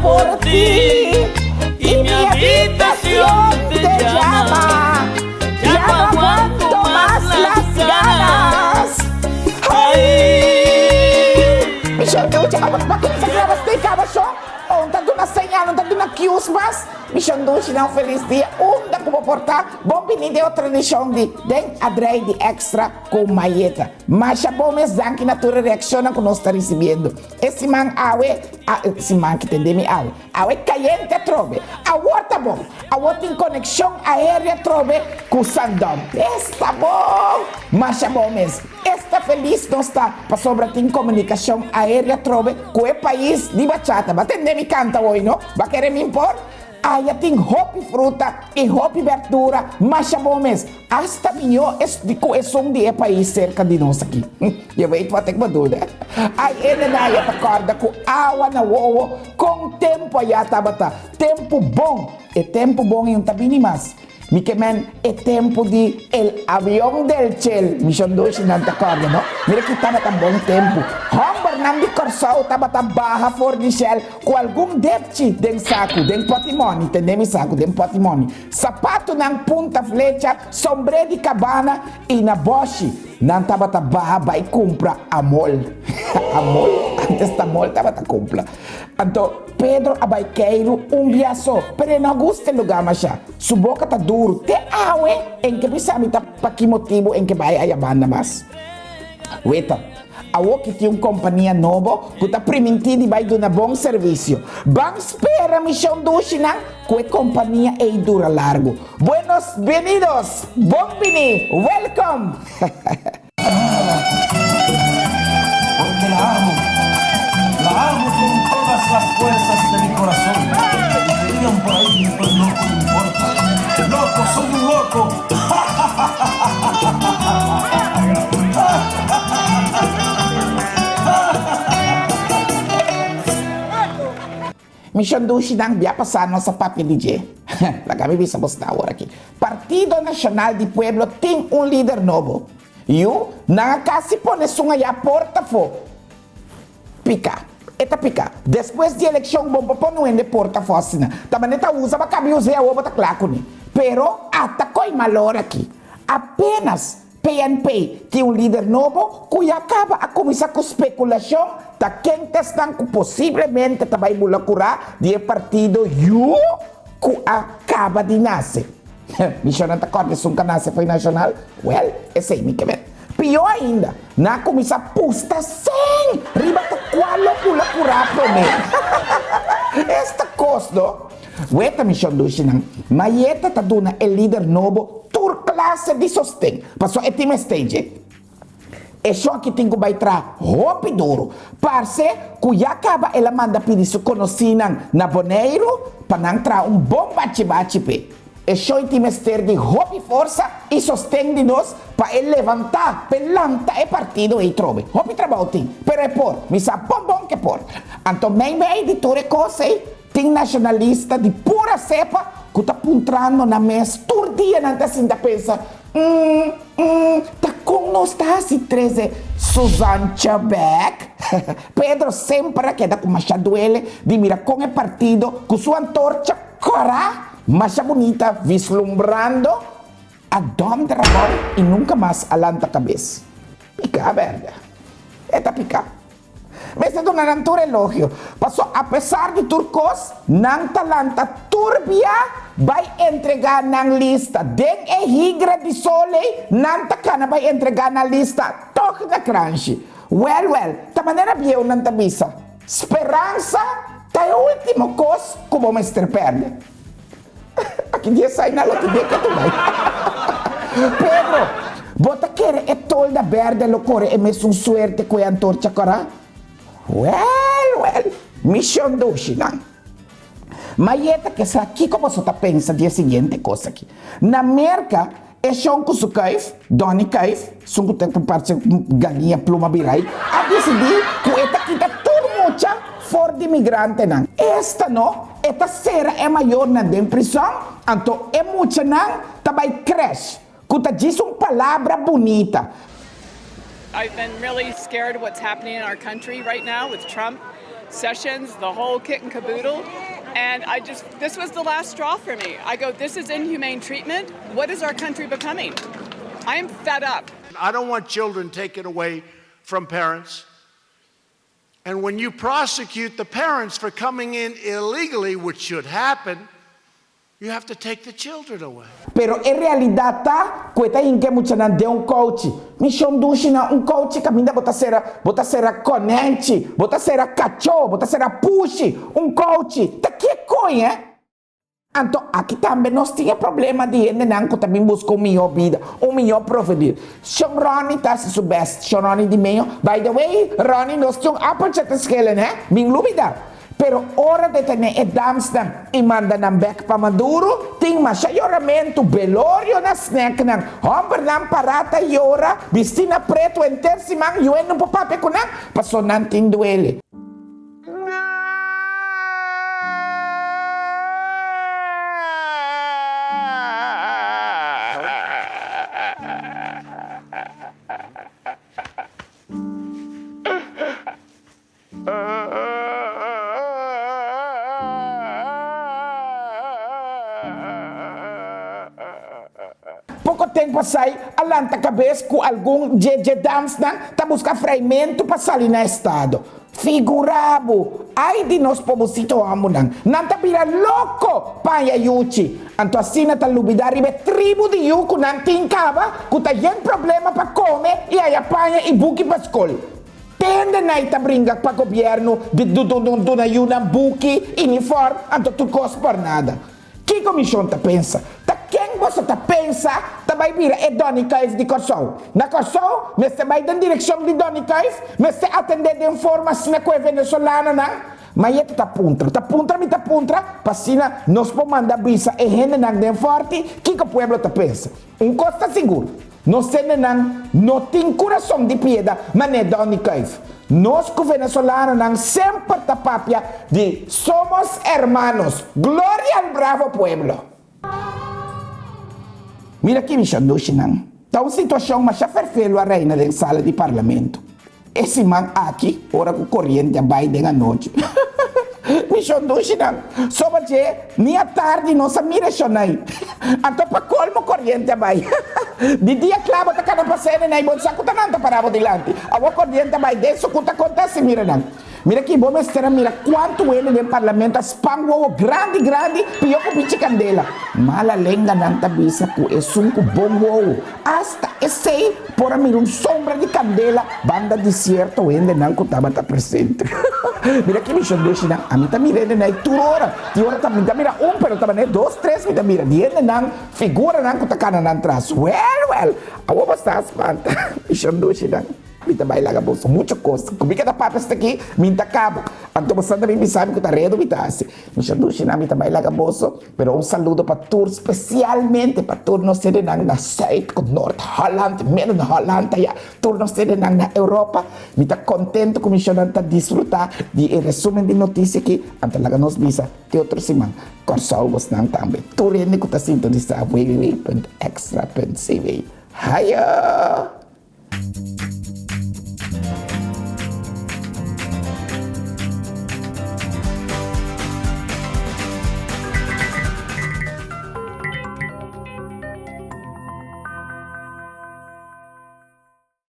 por ti y mi habitación te llama, ya no aguanto más las ganas. Ay. Mi shon dushi, abo ta kuminsá graba stay kaba shon? O un ta duna señal, un ta duna cues mas? Mi shon dushi nan un felis dia unda ku bo por ta. Bon bini den otro edishon di Den Adrei di Extra ku Mayeta. Masha bon mes danki na tur e reakshonnan ku nos ta risibiendo. E siman awe, a, siman ki tende mi awe, awe kayente atrobe. Awor ta bon. Awor tin konekshon aéreo atrobe ku Sandom. Esta bon! Masha bon mes. Esta felis nos ta pasobra tin komunikashon aéreo atrobe ku e pais di bachata. Bo a tende mi kanta hoy, no? Bo a kere mi por? Aya tin hopi fruta i hopi berdura, masha bon mes. Asta mihó es ku esun di e pais serka di nos aki. Je weet wat ik bedoel, hè? Ai ene na aya ta kòrda ku awa na wowo kon tempu aya tabata. Tempu bon. E tempu bon ei no ta bini mas. Mi ke men e tempu di el avion del Chel. Mi shon dushi nan ta kòrda, no? Mira ki tabata bon tempu. Hòmbernan di Kòrsou tabata baha for di Shell ku algun depchi den saku, den pòtimòni, tende mi saku, den pòtimòni, sapatunan punta flecha, sombré di kabana i na bòshi nan tabata baha bai kumpra amol. Amol? Antes ta mol tabata kumpra. Anto Pedro a bai keiru un bia so, pero e no a gusta e lugá mashá. Su boka ta duru te awe en ke bisa mi ta pa ki motibu en ke bai aya banda mas. Weta, awor ki tin un kompania nobo ku ta primintí di bai duna bon servisio. Ban spera mi shon dushinan ku e kompania ei dura largu. Buenos benidos! Bon bini! Welcome! Porque la amo, la amo con todas las fuerzas de mi corazón Y que digan por ahí que estoy loco no importa Loco, soy un loco Mi shondushinan bia pasá nos a papia di dje. Laga mi bisa bos ta awor aki. Partido Nashonal di Pueblo tin un lider nobo. Yu, nan a kasi pone esun ayá porta afó. Pika. E ta pika. Despues di elekshon bon pa pone un hende porta afó asina. Ta manera ta usa bo a kabi us'é awor bo ta kla kuné. Pero ata koi malor aki. Apenas PNP tin un lider nobo ku ya kaba a kuminsá ku spekulashon ta ken ta esnan ku posiblemente ta bai bula kurá di e partido yu ku a kaba di nase. Mishonnan ta kòrda esun ku a nase fo'i Nashonal? Wèl, esei mi ke men. Pió ainda, nan a kuminsá pusta sèn riba ta kua lo bula kurá promé. Esta kos no! Weta mishon dushinan, Mayeta ta duna e lider nobo tur klase di sosten, pasobra e tin mester dje. E shon aki tin ku bai traha hopi duru. Parse ku ya kaba el a manda pidi su konosínan na Boneiru pa nan traha un bon bachi-bachi p'e. E shon tin mester di hopi forsa i sosten di nos pa e levantá, p'e lanta e partido ei trobe. Hopi trabou tin, pero e por. Mi sa bon bon ku e por. Anto meimei di tur e kos ei, Tin nacionalista di pura cepa cu ta puntrando nan mes tur dia nan ta sinta pensa, mm, mm, ta con nos ta haci trece Suzantje bek? Pedro semper a keda cu masha duele di mira con e partido cu su antorcha cora masha bunita vislumbrando a donder abou y nunca mas a lanta cabes. Pica berde. E ta pica. Mester duna nan tur elogio, paso apesar di tur kos, nan ta lanta tur bia bai entregá nan lista. Den e higra di sol ei, nan ta kana bai entregá nan lista tòg na kranshi. Wèl, wèl, ta manera bieu nan ta bisa, Speransa ta e último kos ku bo mester pèrdè. Aki di esai nan lo tin den ketu bai. Pedro, bo ta kere e tolda berde lo kore e mesun suerte ku e antorcha kòrá? Wèl, wèl, mishon dushi nan. Ma yeta ke sa kiko boso ta pensa di e siguiente kos aki. Na Merka, e shon ku su kuif, Donny Kuif, esun ku ta parse galiña pluma birai, a disidí ku e ta kita tur mucha for di migrantenan. Esta no, e ta sera e mayornan den prison, anto e muchanan ta bai crèche, ku ta djis un palabra bunita. I've been really scared what's happening in our country right now with Trump. Sessions, the whole kit and caboodle. And I just, this was the last straw for me. I go, this is inhumane treatment. What is our country becoming? I am fed up. I don't want children taken away from parents. And when you prosecute the parents for coming in illegally, which should happen, you have to take the children away. Pero e realidat ta ku e ta hinka e muchanan den un kouchi. Mi shon dushi na un kouchi kaminda bo ta sera, bo ta sera konènchi, bo ta sera kachó, bo ta sera pushi, un kouchi. Ta ke koña? Anto aki tambe nos tin e problema di hendenan ku ta bin buska un mihó bida, un mihó provedir. Shon Ronnie ta hasi su best, Shon Ronnie di Meyo. By the way, Ronnie, nos tin un appeltje te schillen, hè? Min lubida. Pero ora detené e damsnan i manda nan bèk pa Maduro, tin masha yoramentu, belorio na snèknan, hòmbernan pará ta yora, bistí na pretu henter siman, yuen no por papia ku nan, paso nan tin duele. Poko tempu asai a lanta kabes ku algun dje dje damsnan ta buska freimentu pa sali na estado. Figura bo! Ai di nos pobosito hòmbernan! Nan ta bira loko pa haña yuchi. Anto asina ta lubidá riba e tribu di yu ku nan tin kaba ku ta yen problema pa kome i haña paña i buki pa skol. Tende nai ta bringa pa gobièrnu di duna yunan buki, uniform, anto tur kos por nada. Kiko mishon ta pensa? Ta ken boso ta pensa ta bai bira e Donny Kuif di Kòrsou? Na Kòrsou mester bai den direkshon di Donny Kuif, mester atendé den forma asina ku e venezolanonan. Ma yeta ta puntra, ta puntra mi ta puntra, pa asina nos por manda bisa e hendenan den Fòrti kiko pueblo ta pensa. Un kos ta sigur, nos hendenan no tin kurason di pieda manera Donny Kuif. Nos ku venezolanonan semper ta papia di somos hermanos. Gloria al bravo pueblo! Mira ki mi shandushinan. Ta un situashon masha ferfelu a reina den sala di parlamento. E siman aki, ora ku koriente a bai den anochi. Mi shondushinan, soba dje, ni atardi nos a mira e shonai. Anto pa kolmo koriente a bai. Di dia kla bo ta kana pasa ene nai, bo sa ku ta nan ta para bo dilanti. Awor koriente a bai den su ku ta konta si mira nan. Mira ki bo mester a mira kuantu hende den parlamento a span wowo grandi grandi pió ku bichi kandela. Mala lenganan ta bisa ku esun ku bon wowo, asta esei por a mira un sombra di kandela banda di sierto hendenan ku tabata presente. Mira ki mishon dushinan, ami ta mira hendenan ei tur ora. Tin ora ta mi ta mira un pero ta manera dos tres mi ta mira di hendenan, figuranan ku ta kana nan tras. Wèl wèl, awor bo sta a spanta mishon dushinan. Mi ta bai laga boso mucho kos. Ku mi keda papia hasta aki, mi n'ta kaba. Anto boso ta bin bisa mi ku ta redo mi ta hasi. Mi sha dushi nan, mi ta bai laga boso. Pero un saludo pa tur, spesialmente pa tur nos hendenan na Zuid ku Noord Holland, Midden Holland aya, tur nos hendenan na Europa. Mi ta kontento ku mi shownan ta disfruta di e resumen di notisia aki. Anto laga nos bisa te otro siman. Kòrsou bosnan tambe. Tur hende ku ta sintonisa www.extra.cw. Hayo!